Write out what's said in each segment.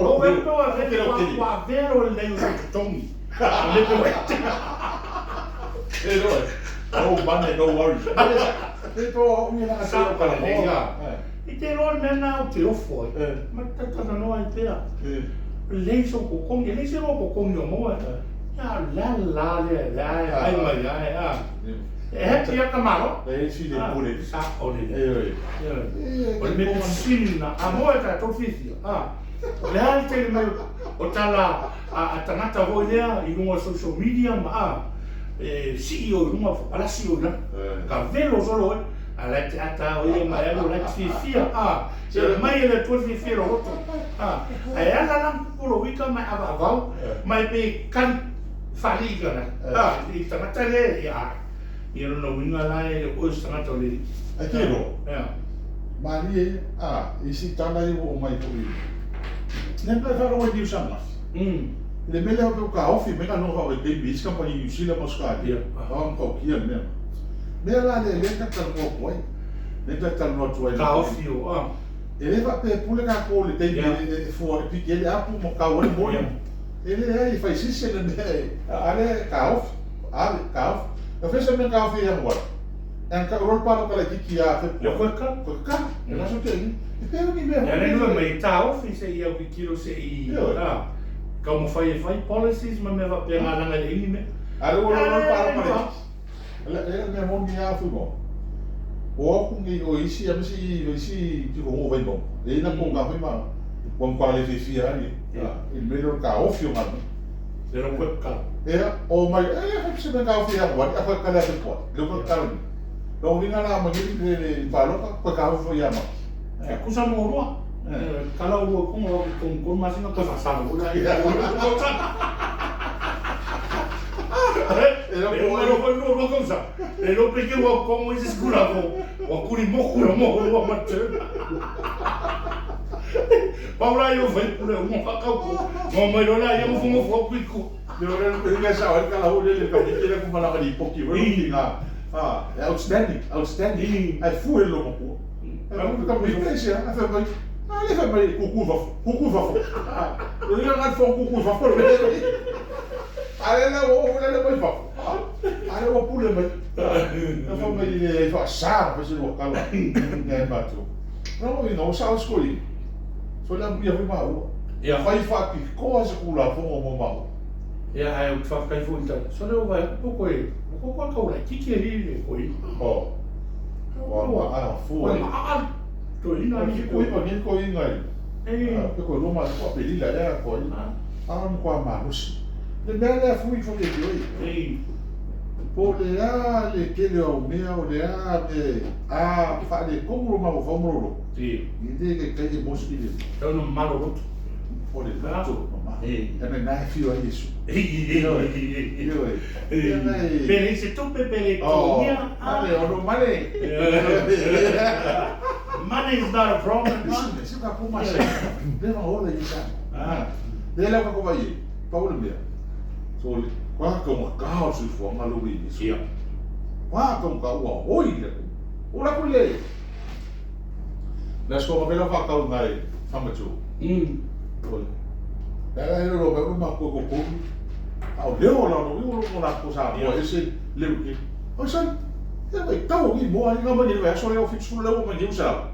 Ou e pe ua avea ua avea loa lelei o sou totogi. O le pe ua E loa. No money, no worries. E po o ni na sa o kala mo. I te loa le mea na ou te ofo ai. Ma talatalanoa ai pea. Lelei sou totogi, e leai se loa totogi o maua. Ia o le a le la lea e ai mai ai a. E happy lava tamaloa. E isi le pule. Sao lelei. O le mea sili lena, a maua e tatou le fiafia, a. O le a le tele mai o tala a tagata foi lea i luga o social media ma a, e sii o i luga palasi o i lalo. Kavelo solo oe, a la e te ata lava oe ia ma e alu o la e te fiafia, a. E aumai e le Atua le fiafia i lou loto, a. Ae ala la ma pupu lou ika ma e avaavao ma e pe kali faalii i lana, a, i le tagata lea, ia, a. Ia lona uiga la e le o oe o se tagata o le Alii. Ae te iloa, malie ia, a, isi tala ia ua oo mai foi i le mea e faalogo i Niu Sanga. I le mea lea faapea ua taofi mai galuega faavaitaimi i isi kamupani i Niu Sila ma Ausetalia, a matautia le mea. Mea la lea lea ta te talanoa atu ai, lea ta te talanoa atu ai. Taofi o, a. E le faapea e pule tatou i le taimi e fua e piki ai le apu ma tau ai le moni. E leai, e fai sese le mea e, a lea e taofi. Ave, taofi. E fai se mea taofi ia Ianuari. E ana tau loa le paloka laitiiti ia Fepuari. Ia koe kala. Koe kala. E laso te ini. E pea ni mea. Ia le nua mai taofi se i au titilo se i taumafai e fai policies ma mea faapena leaga e leai ni mea. A le ua loa le paloka laitiiti. E le mea moni lava Fuimaono. O aku nei o isi aemaise i isi pitonuu o Vaimauga, e i ai latou na foi ma ua matua le fiafia lava ia i le mea lea o le taofi o galuega. Le lo koe kala. Ia, o mai, e fai se mea taofi ia Ianuari, a koe kala ia Fepuari, le koe kala ni. Lona uiga la a mai nei le palota, koe taofi foi ia Mati. E tusa mo oulua. Kala oulua i tonu au i tonu tonu masina toe faasala foi la ia. E uma loa foi lua tausaga, le iloa pe te ua komo i se sikula ko, ua kuli moku ia mo oulua ma term. Pau la ia o faipule uma faatauto, ma omai loa laia nofonofo atu i tua. Le uiga e sao ai le tala foi lele i le tamaiti lea ku malaga lipoti foi lou tina, e outstanding, outstanding, ae fua i le loomatua. Le tamaiti aisea? Ae fai mai, a lea fai mai e tutu i fafo, tutu i fafo. Le uiga lena o le fono tutu i fafo. A lea la ua oo foi la lea mai fafo, a lea ua pule mai. Fai mai e leai faasa ona fai se lua tala ia matou. Lona uiga ua sao si toeaina, sole amuia foi maua. Ia fai faapitoa se Tulafono mo maua. Ia ae ou te faafetai foi i le tala, sole ua vaai atu po o toe, ua toe tau laitiiti alii le toeaina. Oh. Ua maa fua. Ua maa le toeaina alii. 79 nei le toeaina i. Pe toe lua masina po o Aperila ea le toeaina. A o le matua malosi. Le mea lea fui foi e te oe. Po o le a le tele o au mea, o le a mea a faaletonu lou mafaufau ma lou loto, e le taitai e maua se filemu. Tau ina mamalo loto. O le loto mama. Leaga i ina e afio ai Iesu. Ioe. Ioe. Pe leai se tupe, pe le totogia. Male, ono male. Money is not a problem. Business, se ka kuma se. Le ma ola i sa. Le la ka ko vai. Pau le mea. So le kwa ka ma ka o soifuaga le ua i Iesu. Ia. Kwa ka ma ua oi le ku. O la ku le. Le aso ka vela whakau ngai whamatu. Ole. La la le lo me ma ko ko ko. A o leo la no i o la ko sa mo ese le ke. O sa e vai tau i mo ai nga ma ni le aso le o fitsu le o ma ni usa.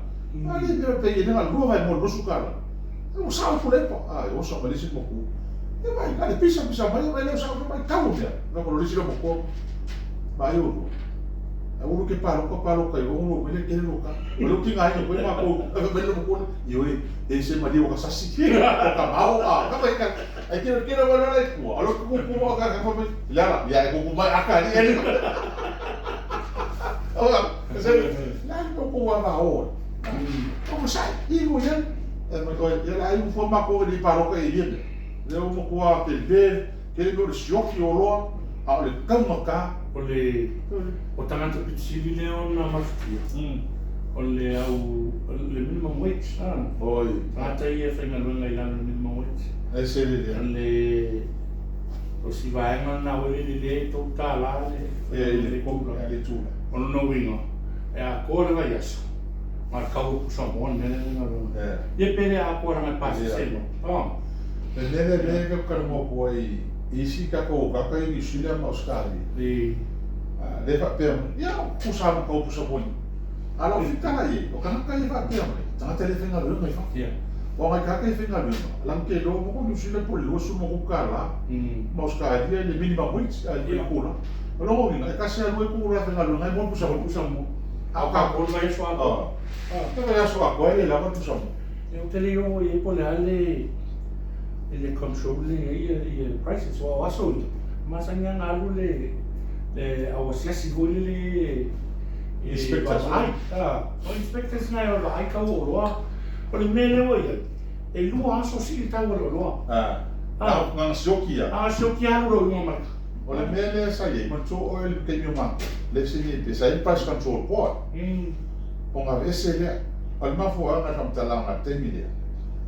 A le pe pe i nga lua vai mo lo su kala. E o sa o le pa. A o sa ma le si mo ku. E vai nga le pisa pisa mai mai le sa mai tau mea. Na ko le si mo ko. Vai o. A ulu ke paloka paloka i o lo le ke lo ka. O lo ki ngai ko ma ko e mai lo ko i o e se maria o ka sasi. O ka mau a ka mai ka. Ai ke ke lo lo le ku. A lo ku ku mo ka ka mai. La la ya ku ku mai aka ni. O se la ko ko wa ma o. O mo sai i mo ye. E mai ko ye la i fo ma ko ni paloka i ye. Le o mo ko a ke le ke le o le sioki o loa a o le taugata. O le o tagata pito sili lea ona mafutia o le au le minimum wage Oi. Tagata ia e faigaluega i lalo o le minimum wage. E se le lea. O le o si vaega lena foi lele lea e $3 le le tulaga. O lona uiga e atoa le vaiaso. Na o le tau o pusamoa le mea lea na galuega. Ia pe le atoa leaga e pasese loa. Le mea lea lea e talanoa atu ai i isi tatou tagata ia i Niu Sila ma Ausetalia, lea e faapea mai, ia o tutusa lava ma tau pusamoa i i. A o lau fita la i ai, o tagata ia e faapea mai, tagata e le faigaluega i fafo. Aua o nai tagata ia e faigaluega, latou te iloa mo Niu Sila po o le $23 ma Ausetalia i le minimum wage, a i le tulaga. O lona uiga, e tasi lava lua itula e faigaluega ai mo le pusamoa. A o tatou le vaiaso atoa. Le vaiaso atoa e le lava le pusamoa. Ou te le iloa ua i ai po o le a le le control lea e i ai ia prices. Aua o aso ia, e masani lava ona alu le le au asiasi foi lele e Inspectors. Vaai. O inspectors na e o e vaai tau o oloa. O le mea lea ua i ai, e lua aso sii le tau o le oloa. Na ona sioki lava. Na ona sioki lava alu loa i luga ma le. O le mea lea sa i ai, manatua oe i le taimi o matou, le sini pe sa i ai le Price Control Board, ona aveese lea. O le mafuaaga i le faamatalaga i le taimi lea,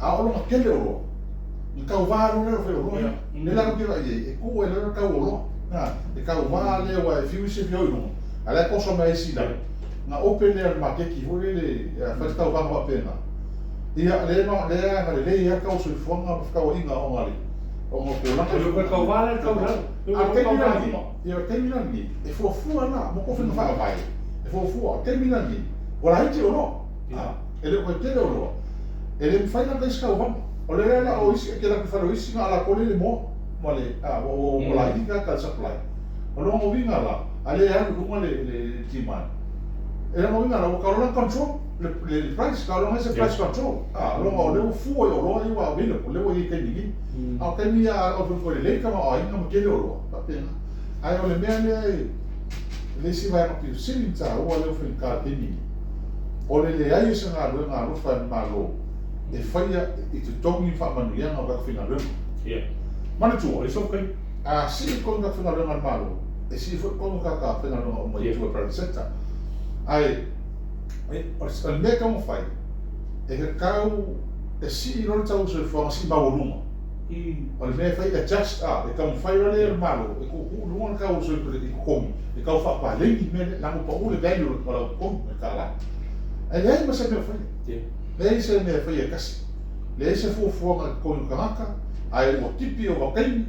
a oo lona tele oloa, ona tauva loa lea o le faioloa ia. O lea la ou te vaai i ai, e tuu ai lalo le tau o oloa. E tauva lea aua e fiu isi e fia o i luga, a o la e toso mai lava isi i lalo. Ona open lea o le maketi foi lele, fai le tauvaga faapena. Ia, lea e agalelei ai le tau o soifuaga ma fetrauaiga ona o le Ona o tulaga O le tauva lea e tau i lalo. A o le taimi la lenei, ia o le taimi la lenei, e fuafua la mo tou faiga faavae, e fuafua, o le taimi la lenei, ua laiti oloa, e le o toe tele oloa, e le mafai la ona fai se tauvaga. O le la la o isi, e te alu atu i fale o isi, na o latou lea e i le moa, ma le, ua laiti tagata i le supply. O lona uiga la, a lea e alu i luga le demand, o lona uiga la, ua tatau loa la ona control le price, tatau loa ona i ai se price control, lona o lea ua fua i oloa ia ua available, lea ua i ai i le taimi nei. A o taimi ia a o lelei le tamaoaiga ma tele oloa, e faapena. Ae o le mea lea e, le isi vaega pito sili ona taua lea ua faigata i le taimi nei, o le leai o se galuega alofa a le Malo e faia i totogi ma faamanuiaga o tagata faigaluega. Manatua, a sii tonu tagata faigaluega a le Malo, e sii foi tonu tagata faigaluega uma i tua i private sector. Ae o le mea e tatau ona fai, e tatau e sii loa le tau o le soifuaga, sii maualuga. O le mea e fai, adjust, a, e taumafai loa lea e le Malo e tuutuu i luga le tau o le soifuaga i totogi, e tau faapaleni le mea lea, leaga ua pau le value o lau totogi, le $1. Ae leai ma se mea o faia. Leai se mea e faia e tasi. Leai se fuafuaga i totogi o tagata, ae ua tipi ovataimi,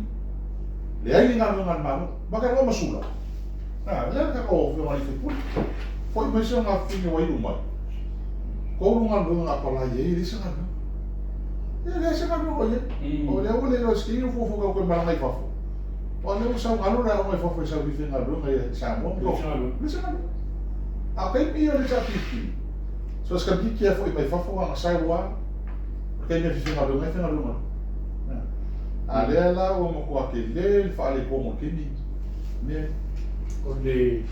leai ni galuega a le Malo. Ma te iloa masula. A, lea ka o afioga i sui usufono. Foi mai si ona afifine ua iu mai. Tolu galuega na apalai ai, e leai se galuega. E leai se galuega o i ai. O lea ua le iloa e se taimi o fuafua tau toe malaga i fafo. Aua o lea ua sau galo le aoga i fafo e sau e faigaluega i Samoa. Leai se galuega. A o taimi ia o le HRPP, so o se tamaitiiti lava foi mai fafo na ona sau lava, o le taimi e fia faigaluega ai, faigaluega loa. A lea la ua matua tele le faaletonu o le taimi nei. O le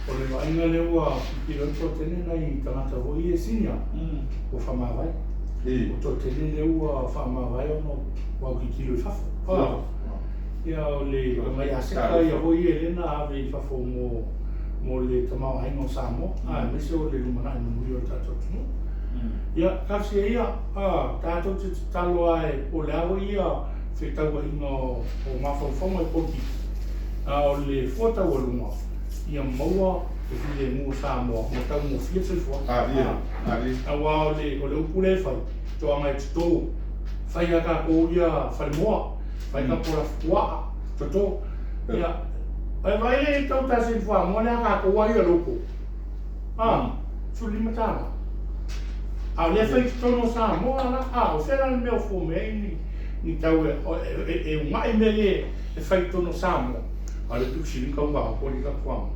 o le vaaiga lea ua tilotilo ai le toatele nai tagata foi ia e senior ua faamavae. Ua toatele lea ua faamavae ona ua autilotilo i fafo. Ia o le nai aseta ia foi ia lea na ave i fafo mo mo le tamaoaiga o Samoa aemaise o le lumanai manuia o le tatou atunuu. Ia talosia ia tatou te tatalo lava po o le a foi ia fetauaiga o mafaufauga i polokiki, a o le fua taualuga ia maua le filemu o Samoa ma taugofie le soifuaga. Aua o le upu lea e fai, toaga e toto, fai a tatou ia falemoa, fai tatou lafupuaa, toto. Ia, e vaai lea i tau tasi i le fuamoa lea a tatou lava ia local. $15. A o lea e fai i totonu o Samoa la, a o fea la le mea o fua mai ai ni ni tau e e uunai mea ia e fai i totonu o Samoa, a o lea e pito sili ona taugata atu le tatou fuamoa.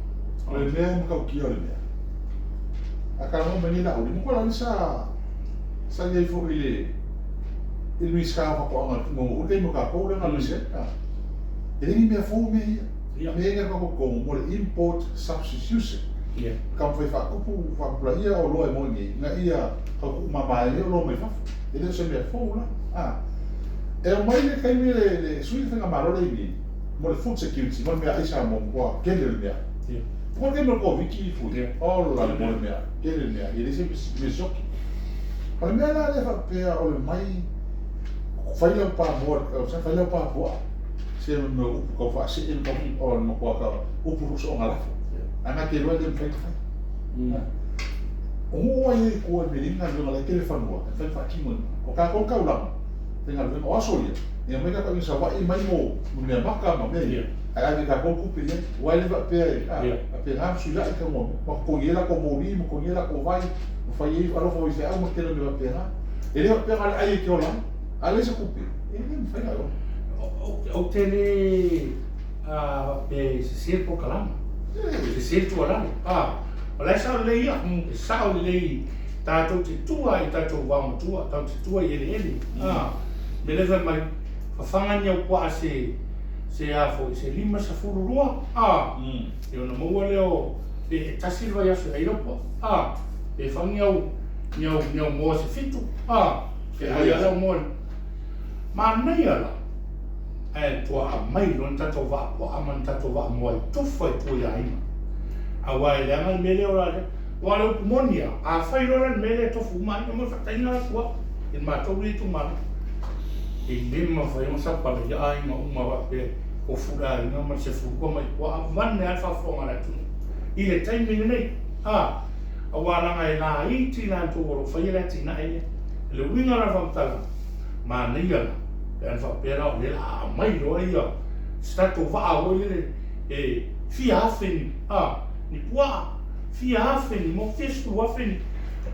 O le mea e matautia o le mea, a talanoa mai nei Laauli, matua Laauli sa sa i ai foi i le i le Minisita o Faatoaga i le foi taimi o tatou lea na alu ese ai, e le ni mea fou mea ia. Mea ia na tatou totogi mo le import substitution. Taumafai faatupu faapupulaia oloa e maua i inei ina ia tau tuumama ai oloa mai fafo. E le o se mea fou la. E aumai le taimi le sui le faigamalo lea i inei mo le food security mo le meaai Samoa matua tele o le meaai. Mo le taimi o le Koviti fui, ola le mo le meaai, tele le meaai, e leai se mea sioki. O le mea la lea faapea o le mai fai lau pamoa, fai lau papuaa, se mea upu tau faasee ma tau, o le matua tau upu soosoga lafo. Ae na te iloa e le mafai ona fai. O nuu ai e tua i mea leai ni galuega, la e tele fanua, e mafai ona faatino. O tatou le taulaga, faigaluega. O aso ia, e omai tatou aiga Savaii mai mo mea maka ma mea ia, ae ave e tatou le tupe i ai. Aua e le faapea e, a, faapena ona fesuiai tauga o mea. Ma totogi ai latou moli ma totogi ai latou vai, ma fai ai alofa o faifeau ma le tele o mea faapena. E le faapea na o le ai e te ola ai. A leai se tupe, e le mafai ona e ola. Ou te le faapea e sese le polokalame, sese le tuualalo. O la e sao lelei ia, e sao lelei tatou te tua i tatou vaomatua, tatou te tua i eleele. Mea lea fai mai, fafaga ni au puaa se se a foi se 52 ia ona maua lea o pe tasi le vaiaso e ai lau puaa, pe fai ni au ni au ni au moa se fitu, e ai lava lau moa. Manaia la, ae toa aumai loa ni tatou vaa puaa ma ni tatou vaa moa e tufa i tua i aiga. Aua e leaga le mea lea o la lea. Aua o le upu moni lava, a fai loa la le mea lea e tofu uma aiga mo le faataitaiga la atu au i le matou ia itumalo. E le mafai ona sapalaia aiga uma faapea e tofu le aiga ma le 12 mai puaa, vaeane lava le faafofoga a le atunuu i le taimi lenei. A, aua leaga e laiti latou o lo o faia le atinae lea. O le uiga la o le faamatalaga, manaia la pe ana faapea la o lea o le a aumai loa ia se tatou vaa foi lele e fia afe ni a ni puaa, fia afe ni moa, fia sefulu afe ni,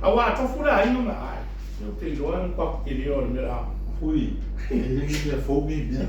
aua a tofu le aiga ma ae, se ou te iloa e matua tele o le mea o le a. Ui, e le ni mea fou nei mea.